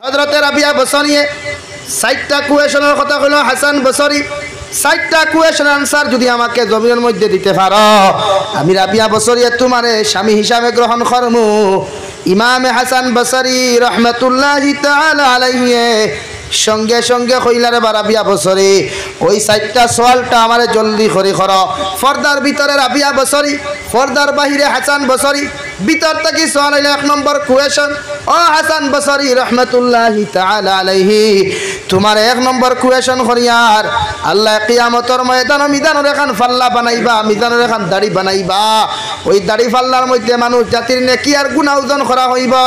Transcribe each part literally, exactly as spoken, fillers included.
হযরতে রাবিয়া বসরিয়ে চাইরটা কুয়েশনর কথা কইলো হাসান বসরি, চাইরটা কুয়েশন আনসার যুদি আমাকে জমিনর মধ্যে দিতে পারো, আমি রাবিয়া বসরিয়ে তুমারে স্বামী হিসাবে গ্রহণ করমু। ইমামে হাসান বসরি রহমতুল্লাহি তাআলা আলাইহি সঙ্গে সঙ্গে কইলা, "রে বা রাবিয়া বসরি, ওই চাইরটা সওয়ালটা আমারে জলদি করি করো।" পর্দার ভিতরে রাবিয়া বসরি, পর্দার বাহিরে হাসান বসরি। ভিতর থাকি সওয়াল অইলো এক নম্বর কুয়েশন, "ও হাসান বসরি রহমতুল্লাহি তাআলা আলাইহি, তুমারে এক নম্বর কুয়েশন করিয়ার, আল্লায় কিয়ামতর ময়দানো মিজানর এখান পাল্লা বানাইবা, মিজানর এখান দাড়ি বানাইবা, ওই দাড়ি পাল্লার মধ্যে মানুষ জাতির নেকি আর গুনা ওজন করা অইবো,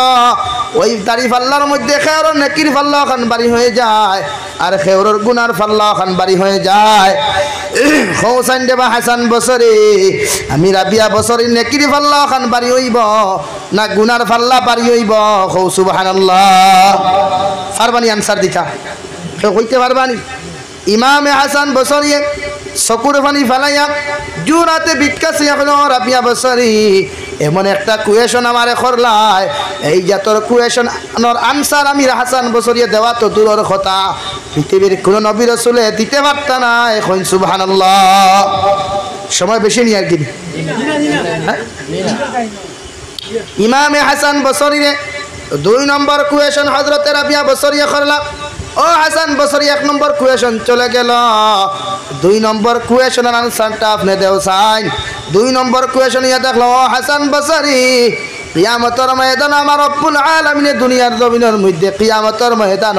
ওই দাড়ি পাল্লার মধ্যে কেউরর নেকির পাল্লা অখান ভারি অইযায়, আর কেউরর গুনার পাল্লা অখান ভারি অইযায়।" কও চাইন রে বা হাসান বসরি, আমি রাবিয়া বসরি নেকির পাল্লা অখান ভারি অইবো না গুনার পাল্লা ভারি অইবো? কও সুবহানাল্লাহ। পারবানি আনসার দিতা? কেউ কইতে পারবানি? ইমামে হাসান বসরিয়ে চকুর পানি ফালাইয়া জুরাতে ভিক্ষা চাইয়া কইলো, "রাবিয়া বসরি, এমন একটা কুয়েশন আমারে করলায়, এই জাতর কুয়েশনর আনসার আমি হাসান বসরিয়ে দেওয়া তো দূরর কথা, পৃথিবীর কুনু নবী রসুলে দিতে পারতা নায়।" কইন সুবহানাল্লাহ। সময় বেশি নি আর কি? হ্যাঁ? ইমামে হাসান বসরিরে দুই নম্বর কুয়েশন হযরতে রাবিয়া বসরিয়ে করলা। ও হাসান বসরি, এক নম্বর কুয়েশন চলে গেল, দুই নম্বর কুয়েশনর আনসারটা আপনে দেও চাইন। দুই নম্বর কুয়েশন ইয়া দেখলো, ও হাসান বসরি, কিয়ামতর ময়দান আমার রব্বুল আলামিনে দুনিয়ার জমিনর মধ্যে কিয়ামতর ময়দান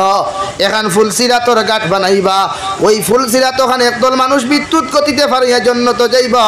এখান ফুলসিরাতর ঘাট বানাইবা। ওই ফুলসিরাত অখান একদল মানুষ বিদ্যুৎ গতিতে ফাড়িয়া জন্নতো যাইবা,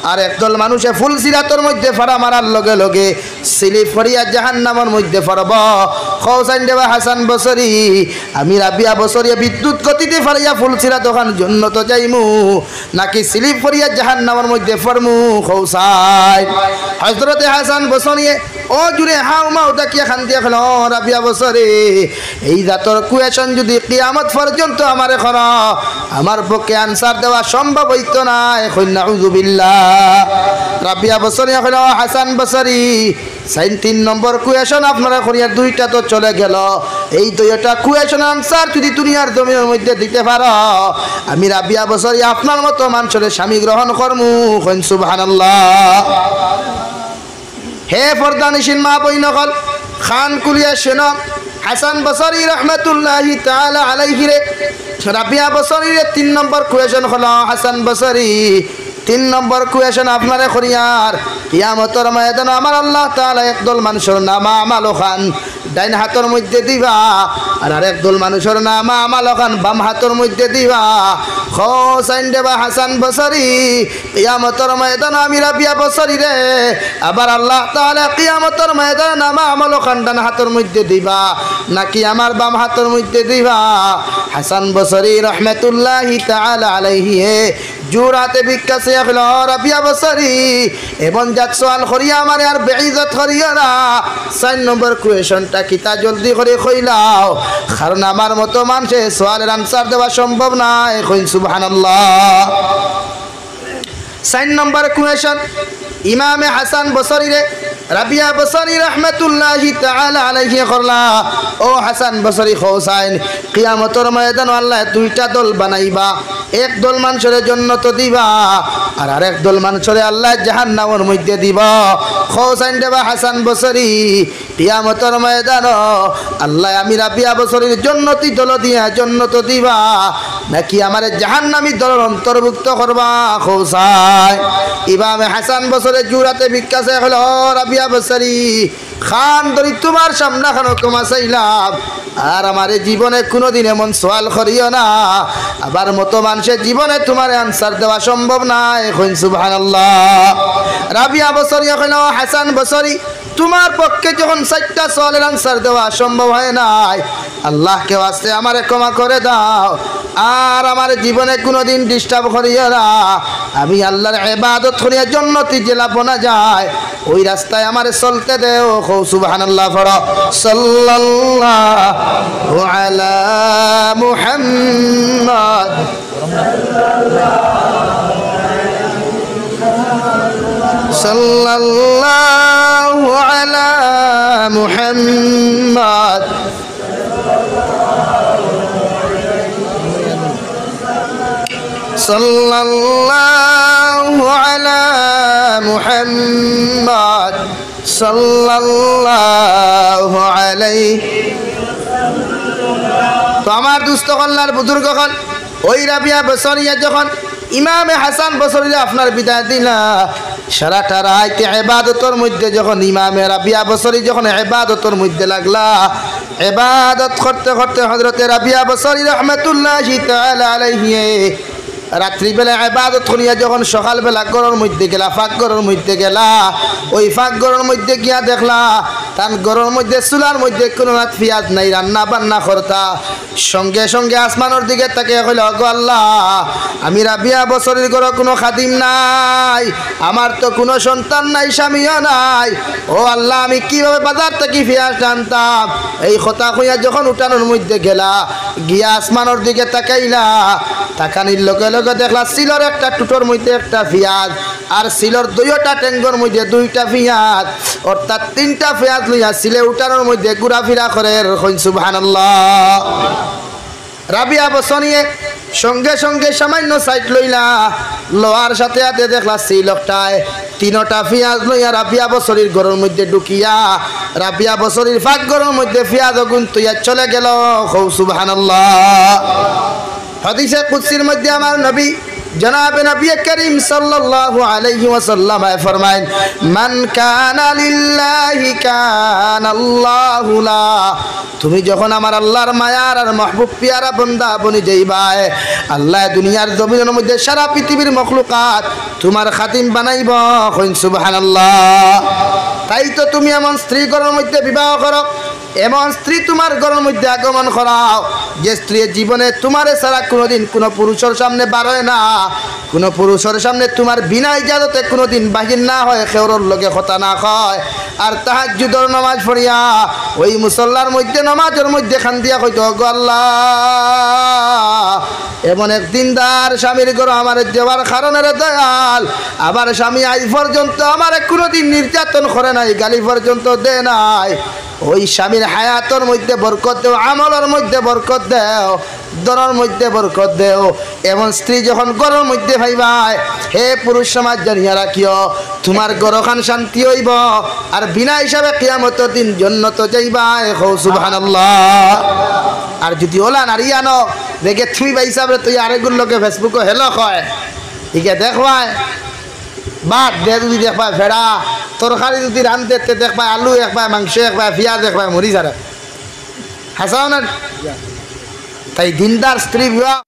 আর একদল মানুষে ফুলসিরাতর মধ্যে ফাড়া মারার লগে লগে স্লিপ করিয়া জাহান্নামর মধ্যে পড়বো। কও চাইন রে বা হাসান বসরি, আমি রাবিয়া বসরিয়ে বিদ্যুৎ গতিতে ফাড়িয়া ফুলসিরাত অখান জন্নতো যাইমু, নাকি স্লিপ করিয়া জাহান্নামর মধ্যে পড়মু? কও চাইন। হযরতে হাসান বসরিয়ে অউ জুরে হাউ মাউ ডাকিয়া কান্দিয়া কইলো, "ও রাবিয়া বসরি, এই জাতর কুয়েশন যুদি কিয়ামত পর্যন্ত আমারে করো, আমার পক্ষে আনসার দেওয়া সম্ভব অইতো নায়।" কইন নাউজুবিল্লাহ। রাবিয়া বসরিয়ে কইলো, "ও হাসান বসরি, চাইন তিন নম্বর কুয়েশন আপনারে করিয়া দুইটা তো চলে গেল, এই দুইটা কুয়েশন আনসার যুদি দুনিয়ার জমিনর মধ্যে দিতে পারো, আমি রাবিয়া বসরি আপনার মতো মানষরে স্বামী গ্রহণ করমু।" কইন সুবহানাল্লাহ। হে পর্দানিশীন মা বইন অকল, কান খুলিয়া শুনো, হাসান বসরি রহমতুল্লাহি তাআলা আলাইহিরে, রাবিয়া বসরিরে তিন নম্বর কুয়েশন করলো, হাসান বসরি, তিন নম্বর কুয়েশন আপনারে করিয়ার, কিয়ামতর ময়দানো আমার আল্লাহ তাআলা একদল মানষর নামা আমাল অখান ডাইন হাতর মধ্যে দিবা, আর আরেক দল মানষর নামা আমাল অখান বাম হাতর মধ্যে দিবা। কও চাইন রে বা হাসান বসরি, কিয়ামতর ময়দানো আমি রাবিয়া বসরিরে, আবার আল্লাহ তাআলা কিয়ামতর ময়দানো নামা আমাল অখান ডান হাতর মধ্যে দিবা, নাকি আমার বাম হাতর মধ্যে দিবা? হাসান বসরি রহমতুল্লাহি তাআলা আলাইহি জুরাতে ভিক্ষা চাইয়া কইলো, "ও রাবিয়া বসরি, এমন জাত সওয়াল করিয়া আমারে আর বেইজ্জত করিও না। চাইর নম্বর কুয়েশনটা কিতা জলদি করি কইলাও, কারণ আমার মতো মানষে সওয়ালর আনসার দেওয়া সম্ভব নায়।" কইন সুবহানাল্লাহ। চাইর নম্বর কুয়েশন, ইমামে হাসান বসরিরে রাবিয়া বসরি রহমতুল্লাহি তাআলা আলাইহি করলা, "ও হাসান বসরি, কও চাইন, কিয়ামতর ময়দানো আল্লায় দুইটা দল বানাইবা, এক দল মানষরে জন্নতো দিবা, আর আরেক দল মানষরে আল্লায় জাহান্নামর মধ্যে দিবা। কও চাইন রে বা হাসান বসরি, কিয়ামতর ময়দানো আল্লায় আমি রাবিয়া বসরির জন্নতি দল দিয়া জন্নতো দিবা, নাকি আমারে জাহান্নামী দলর অন্তর্ভুক্ত করবা? কও চাইন।" ইমামে হাসান বসরিয়ে জুরাতে ভিক্ষা চাইয়া কইলো, "ও রাবিয়া বসরি, কান ধরি তুমার সামনে খানো ক্ষমা চাইলাম, আর আমারে জীবনে কুনুদিন এমন সওয়াল করিও না, আমার মতো মানষে জীবনে তুমারে আনসার দেওয়া সম্ভব নায়।" কইন সুবহানাল্লাহ। রাবিয়া বসরিয়ে কইলো, "ও হাসান বসরি, তুমার পক্ষে যখন চাইরটা সওয়ালর আনসার দেওয়া সম্ভব হয় নাই, আল্লাহকে ওয়াস্তে আমারে ক্ষমা করে দাও, আর আমারে জীবনে কুনুদিন disturb করিও না, আমি আল্লাহর ইবাদত করিয়া জন্নতি যেলা বনা যায়, ওই রাস্তায় আমারে চলতে দেও।" কও সুবহানাল্লাহ পড়ো। সাল্লাল্লাহু আলা মুহাম্মদ। সাল্লাল্লাহু আলা মুহাম্মদ। সাল্লাল্লাহু আলা মুহাম্মদ, সাল্লাল্লাহু আলাইহি। তো আমার দুস্ত অকল আর বুজুর্গ অকল, ওই রাবিয়া বসরিয়ে যখন ইমামে হাসান বসরিরে আপনার বিদায় দিলা, সারাটা রাইত এবাদতর মধ্যে যখন ইমামে রাবিয়া বসরি যখন এবাদতর মধ্যে লাগলা, এবাদত করতে করতে হযরতে রাবিয়া বসরি রহমাতুল্লাহি তাআলা আলাইহি রাত্রিবেলা এবাদত করিয়া যখন সকালবেলা ঘরর মধ্যে গেলা, পাক ঘরর মধ্যে গেলা, ওই পাক ঘরর মধ্যে গিয়া দেখলা, তান ঘরর মধ্যে চুলার মধ্যে কুনু রাত পিয়াজ নাই, রান্না বান্না করতা। সঙ্গে সঙ্গে আসমানর দিকে তাকিয়া কইলা, "ওগো আল্লাহ, আমি রাবিয়া বসরির ঘরো কুনু খাদিম নাই, আমার তো কুনু সন্তান নাই, স্বামীও নাই। ও আল্লাহ, আমি কিভাবে বাজার থাকি পিয়াজ আনতাম?" এই কথা কইয়া যখন উঠানর মধ্যে গেলা, গিয়া আসমানর দিকে তাকাইলা, তাকানির লগে লগে দেখলা চিলর একটা টুটর মধ্যে একটা পিয়াজ, আর চিলর দুইওটা টেঙ্গর মধ্যে দুইটা পিয়াজ, অর্থাৎ তিনটা পিয়াজ লইয়া চিলে উঠানর মধ্যে ঘুরাফিরা করের। কইন সুবহানাল্লাহ। রাবিয়া বসরিয়ে সঙ্গে সঙ্গে সামান্য সাইড লইলা, লওয়ার সাথে সাথে দেখলা চিল অকটায় তিনোটা পিয়াজ লইয়া রাবিয়া বসরির ঘরর মধ্যে ঢুকিয়া রাবিয়া বসরির পাক ঘরর মধ্যে পিয়াজ অগুন থইয়া চলে গেল। কও সুবহানাল্লাহ। হাদিসে কুদসির মধ্যে আমার নবী, জনাবে নবী করিম সাল্লাল্লাহু আলাইহি ওয়াসাল্লাম ফরমাইন, "মান কানা লিল্লাহি কানাল্লাহু লা।" তুমি যখন আমার আল্লাহর মায়ার আর মাহবুব পিয়ারা বন্দা বনি যাইবায়, আল্লাহ দুনিয়ার জমিনর মধ্যে সারা পৃথিবীর মখলুকাত তুমার খাদিম বানাইব। কইন সুবহানাল্লাহ। তাই তো তুমি এমন স্ত্রী ঘরর মধ্যে বিবাহ করো, এমন স্ত্রী তুমার ঘরর মধ্যে আগমন করাও, যে স্ত্রী জীবনে তুমারে ছাড়া কুনুদিন কুনু পুরুষর সামনে বারয় না, কুনু পুরুষর সামনে তুমার বিনা ইজাজতে কুনুদিন বাহির না হয়, কেউরর লগে কথা না কয়, আর তাহাজ্জুদর নামাজ পড়িয়া ওই মুসল্লার মধ্যে নামাজর মধ্যে কান্দিয়া কইতো, "ওগো আল্লাহ, এমন এক দিনদার স্বামীর ঘরো আমারে দেওয়ার কারণে রে দয়াল, আমার স্বামী আজ পর্যন্ত আমারে কুনুদিন নির্যাতন করে নাই, গালি পর্যন্ত দেয় নাই।" ওই স্বামীর হায়াতর মধ্যে বরকত দেও, আমলর মধ্যে বরকত দেও, ধনর মধ্যে বরকত দেও। এমন স্ত্রী যখন ঘরর মধ্যে পাইবায়, হে পুরুষ সমাজ, জানিয়া রাখিও, তুমার ঘরখান শান্তি অইব, আর বিনা হিসাবে কিয়ামতর দিন জন্নত যাইবায়। কও সুবহানাল্লাহ। আর যদি ওলা নারী আনো, দেখে তুমি ভাই সাহেবরে তুই আরেকগুর লগে Facebook-ও hello কয়, ঠিক আছে, দেখবায়, বাদ দে, যদি দেখবায় ফেড়া, তরকারি যদি রান্ধে, তে দেখবায় আলু একবায়, মাংস একবায়, পিয়াজ একবায়, মরিচ আর এক। হাসাও না? তাই দিনদার স্ত্রী বিবাহ